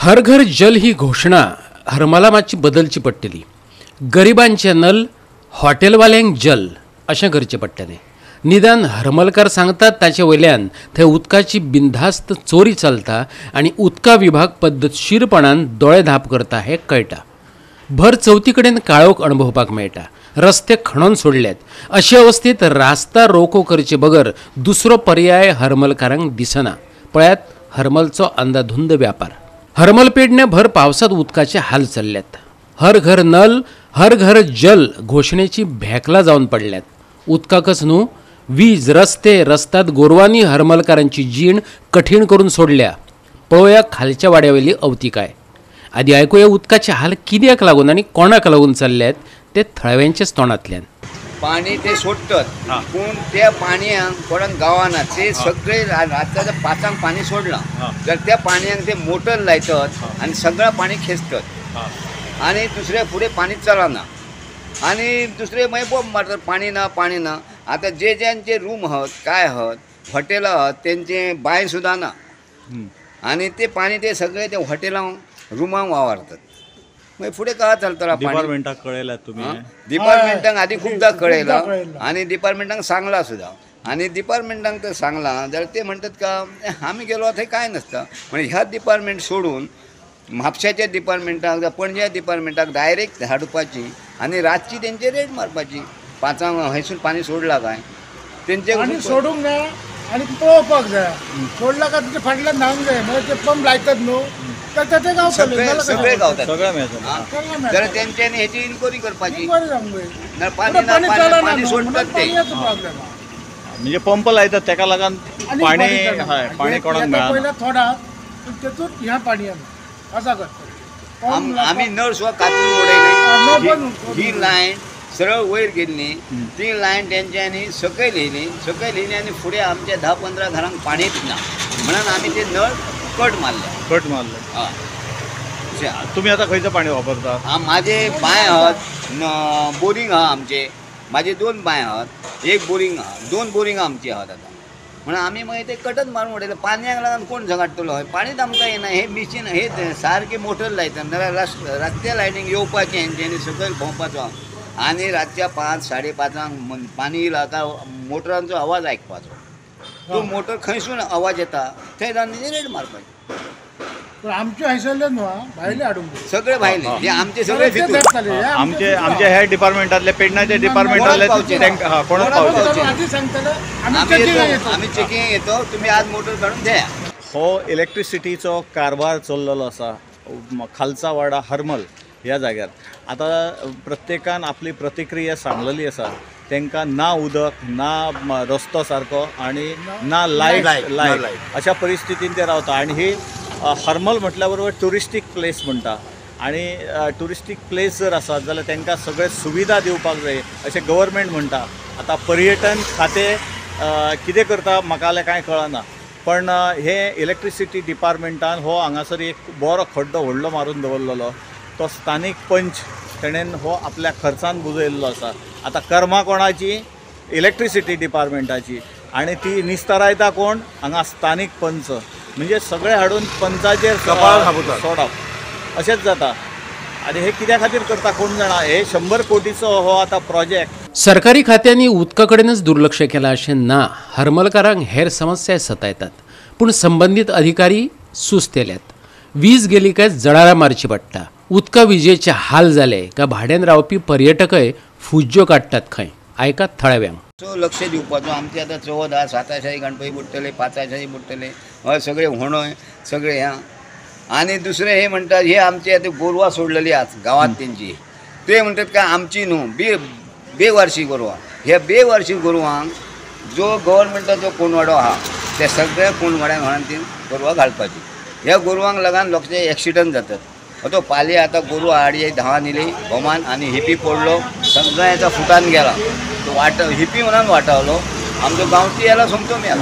हर घर जल ही घोशणा हरमला मातशी बदलची पडटली. गरिबांचे नल हॉटेलवाल्यांक जल अशें करचें पडटलें. निदान हरमलकार सांगतात ताचे वयल्यान थंय उदकाची बिनधास्त चोरी चलता आनी उदका विभाग पद्दतशीरपणान दोळे धांप करता हें कळटा. भर चवथी कडेन काळोख अणभवपाक मेळटा. रस्ते खणोन सोडल्यात. अशे अवस्थेंत रास्ता रोको करचे बगर दुसरो पर्याय हरमलकारांक दिसना. पळयात हरमलचो अंदाधुंद व्यापार. हरमल पेडणे भर पावसांत उदकाचे हाल चल्ल्यात. हर घर नल हर घर जल घोशणेची भेकला जावन पडल्यात. उदकाकच न्हू वीज रस्ते रस्त्यात गोरवांनी हरमलकारांची जीण कठीण करून सोडल्या. पळोवया खालच्या वाड्यावेली अवतिकाय. आदी आयकुया उदकाचे हाल कित्याक लागून आनी कोणाक लागून चल्ल्यात ते थळाव्यांच्याच तोंडांतल्यान. पाणी ते सोडटात पूण त्या पाणयांक कोणाक गावना. ते सगळे रातच्या 5 पाणी सोडलां तर त्या पाणयांक ते मोटर लायतात आनी सगळें पाणी खेचतात आनी दुसरे फुडें पाणी चलना आनी दुसरे मागीर बोब मारतात पाणी ना पाणी ना. आतां जे ज्यांचे रूम आहात काय आहात हॉटेलां आहात तेंचे बांय सुद्दां ना आनी ते पाणी ते सगळे ते हॉटेलां रुमांक वावरतात. मागीर फुडें कहा चलतला पाणी. डिपार्टमेंटाक कळयलां तुमी? डिपार्टमेंटाक आदी खुबदां कळयलां आनी डिपार्टमेंटाक सांगलां सुद्दां. आनी डिपार्टमेंटाक तर सांगलां जाल्यार ते म्हणटात का आमी गेलो थंय कांय नासता. म्हणजे ह्या डिपार्टमेंट सोडून म्हापशाच्या डिपार्टमेंटाक जावं पणजे डिपार्टमेंटाक डायरेक्ट धाडपाची आनी रातची तेंचे रेट मारपाची. 5 हयसून पाणी सोडलां काय तेंचे सोडूंक जाय आनी पळोवपाक जाय. सोडलां काय तेचे फाटल्यान धांवंक जाय. म्हणजे ते पंप लायतात न्हू तर ते गावतले सगळे गावतात जाल्यार तेंच्यांनी हेची इन्क्वायरी करपाची. पाणी ना पाणी सोडटात ते म्हणजे पंप लायतात तेका लागून पाणी हय पाणी कोणाक मेळना. पयलीं थोडा तेतूंत ह्या पाणी असा करतात. आमी नळ सुद्दां कातरून उडयले. ही लायन सरळ वयर गेल्ली ती लायन तेंच्यांनी सकयल येयली. सकयल येयली आनी फुडें आमच्या 10-15 घरांक पाणीच ना म्हणून आमी ते नळ कट मारले. कट मारले. हय. तुमी आतां खंयचें पाणी वापरता? म्हाजे बांय आहात, बोरींग आहा आमचे. म्हाजे 2 बांय आहात, एक बोरींग आहा, 2 बोरींग आमची आहात आतां. म्हणून आमी मागीर ते कटच मारून उडयलें. पाणयाक लागून कोण झगडटलो? हय पाणीच आमकां येना. हे मिशीन हे सारकें मोटर लायता नाल्यार रातच्या लायनीक येवपाचें हेंच्यांनी सकयल भोंवपाचो आनी रातच्या 5, 5:30 पाणी येयलां काय मोटरांचो आवाज आयकपाचो. तो मोटर खंयसून आवाज येता थंय जावन रेड मारपाची. पण आमचे हयसरले न्हू भायले हाडूंक सगळे भायले आमचे सगळे आमचे आमचे ह्या डिपार्टमेंटांतले पेडण्याच्या डिपार्टमेंटांतले कोणाक पावचे. आमी चेकिंग येतो तुमी आज मोटर काडून द्या. हो इलेक्ट्रिसिटीचो कारभार चल्लेलो आसा खालचा वाडा हरमल ह्या जाग्यार. आतां प्रत्येकान आपली प्रतिक्रिया सांगलेली आसा. तांकां ना उदक ना रस्तो सारको आनी ना लायट लायट अशा परिस्थितीन ते रावता. आनी ही हरमल म्हटल्या बरोबर ट्युरिस्टीक प्लेस म्हणटा आनी ट्युरिस्टीक प्लेस जर आसा जाल्यार तांकां सगळे सुविधा दिवपाक जाय अशें गव्हर्मेंट म्हणटा. आतां पर्यटन खातें कितें करता म्हाका जाल्यार कांय कळना. पण हे इलेक्ट्रिसिटी डिपार्टमेंटान हो हांगासर एक बरो खड्डो व्हडलो मारून दवरलेलो. तो स्थानीक पंच तेणेन हो आपल्या खर्चान बुजयल्लो आसा. आतां कर्मा कोणाची? इलेक्ट्रिसिटी डिपार्टमेंटाची. आनी ती निस्तरायता कोण? हांगा स्थानीक पंच. म्हणजे सगळे हाडून पंचाचेर सोडप अशेंच जाता. आनी हे कित्या खातीर करता कोण जाणा. हे 100 कोटीचो हो आतां प्रोजेक्ट. सरकारी खात्यांनी उदका कडेनच दुर्लक्ष केलां अशें ना. हरमलकारांक हेर समस्या सतायतात पूण संबंदीत अधिकारी सुस्तेल्यात. वीज गेली काय जळारां मारची पडटा. उदका विजेचे हाल जाले काय भाड्यान रावपी पर्यटकय फुज्ज्यो काडटात खंय. आयकात थळाव्यांक. सो लक्ष दिवपाचो. आमचे आतां चवथ आहा, 7 गणपती बुडटले, 5 बुडटले, हय सगळे होणय सगळे ह्या. आनी दुसरें हे म्हणटात हे आमचे आतां गोरवां सोडलेली आहात गांवांत तेंची. ते म्हणटात काय आमची न्हू बेवारशी गोरवां. ह्या बेवारशी गोरवांक जो गव्हर्मेंटाचो कोणवाडो आहा त्या सगळ्या कोणवाड्यांक व्हरून ती गोरवां घालपाची. ह्या गोरवांक लागून लोकांचे एक्सिडंट जातात. तो पाले आतां गोरवां आडी धांवान येयली भोमान आनी हिपी पडलो सगळ्या हेचा फुटान गेला. तो वाट हिपी म्हणून वाटावलो आमचो गांवठी येला सोमतो मेला.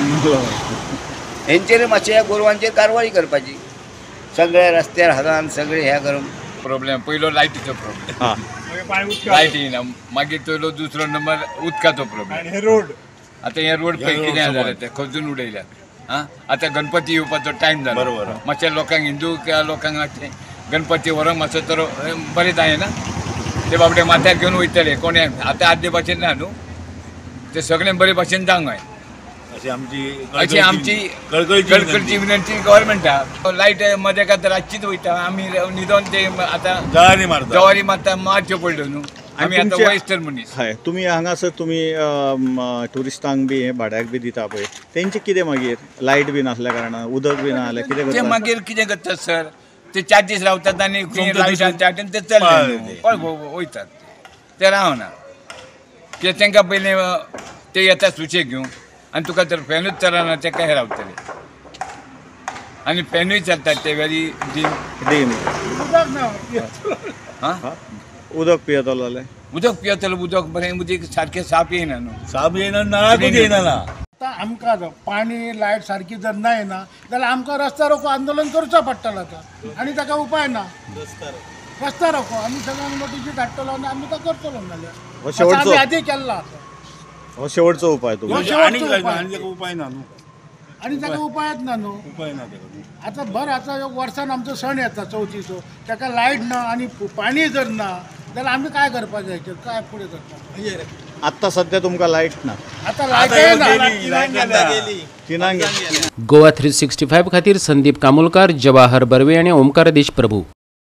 हेंचेर मातशें ह्या गोरवांचेर कारवाय करपाची. सगळ्या रस्त्यार हातान सगळे ह्या करून प्रॉब्लेम. पयलो लायटीचो प्रॉब्लेम, लायट येयना. मागीर तो दुसरो नंबर उदकाचो प्रॉब्लेम. रोड आतां हे रोड पळय कितें जालें ते खजून उडयल्यात. आं आतां गणपती येवपाचो टायम जालो बरोबर. मातशें लोकांक हिंदू लोकांक मातशें गणपती व्हरोंक मातसो तर बरें जायना ते बाबडे माथ्यार घेवन वयतले कोणे आतां आदले भाशेन ना न्हू ते सगळें बरे भाशेन जावंक जाय अशी आमची कळकळची विनंती गव्हर्मेंटाक. लायट मदें का रातचीच वयता आमी न्हिदोन ते आतां जळारी मारता जवारी मारता मारच्यो पडल्यो न्हू आमी आतां वयस्तर मनीस. हय तुमी हांगासर तुमी ट्युरिस्टांक बी हे भाड्याक बी दिता पळय तेंचे कितें मागीर लायट बी नासल्या कारणान उदक बी ना जाल्यार कितें ते करता? मागीर कितें करतात सर ते 4 दीस रावतात आनी लायट ते चल्ले पळ वयतात ते रावना कित्याक तांकां पयलीं ते येता सुशेग घेवन आनी तुका तर फॅनूच चलना ते कशें रावतले आनी फॅनूय चलतात ते व्हेरी डीम डीम उदक ना हां उदक पियेतलो जाल्यार उदक पियेतलो उदक बरें उदक सारकें साफ येयना न्हू साप येयना नळाकूच येयना ना. आतां आमकां पाणी लायट सारकी जर ना येना जाल्यार आमकां रस्ता रोको आंदोलन करचो पडटलो आतां आनी ताका उपाय ना. रस्ता रोको आमी सगळ्यांक नोटीसी धाडटलो आनी आमी तो करतलो नाल्यार आमी आदी केल्लो आतां हो शेवटचो उपाय तुमचो. आनी ताका उपाय ना न्हू आनी ताका उपायच ना न्हू उपाय ना ताका. आतां बरें आतां वर्सान आमचो सण येता चवथीचो ताका लायट ना आनी पाणी जर ना जाल्यार आमी काय करपाचें काय फुडें करपाचें? आत्तां सद्या तुमकां लायट ना आतां लायटय ना तिनांक गोवा 365 खातीर संदीप कामुलकार, जवाहर बर्वे आनी ओमकार देशप्रभू.